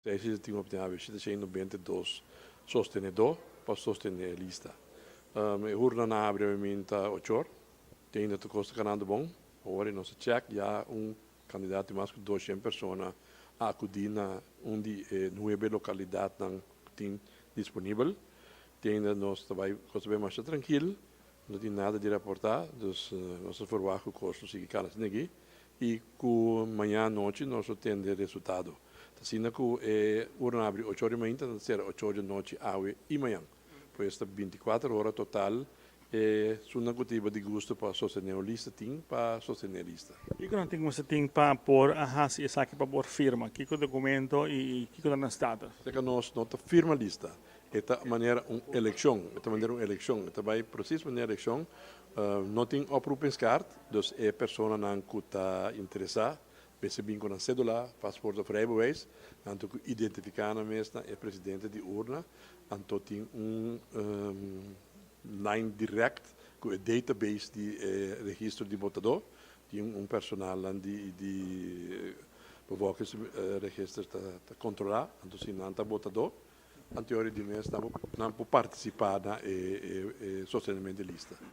Esei tin optené 792 sostenedó pa sostené e lista. E urna a habri mainta 8 or, tin tur kos kanando bon. Awor nos check ya un kantidat di mas ku 200 persona a akudí na un di nuebe lokalidatnan tin disponibel. Tin nos tambe kos mas trankil, no tin nada di raportá, dus nos ta verwacht ku kos sigui kana aki i ku mañan anochi nos tin resultado. Asina ku e urna a habri 8 or di mainta, ta sera 8 or di anochi awe i mañan. Pues 24 ora total esunnan ku tin di gusto pa sostené e lista tin pa sostené e lista. Kiko nan tin ku tin pa por hasi esaki, pa por firma? Kiko dokumento i kiko ta na status? E ku nos no ta firma lista. E ta manera un elekshon, e ta manera un elekshon, e ta bai presis manera elekshon, no tin oproepingskaart, dus e personanan ku ta interesá, mester bin ku sédula, paspòrt òf rijbewijs, anto ku identifiká nan mes na e presidente di urna, anto tin un lijn direct ku e database di registro di votadó, tin un personal di bevolkingsregister ta kontrolá, anto si nan ta votadó, anto di mes nan por partisipá na e sostenimentu di lista.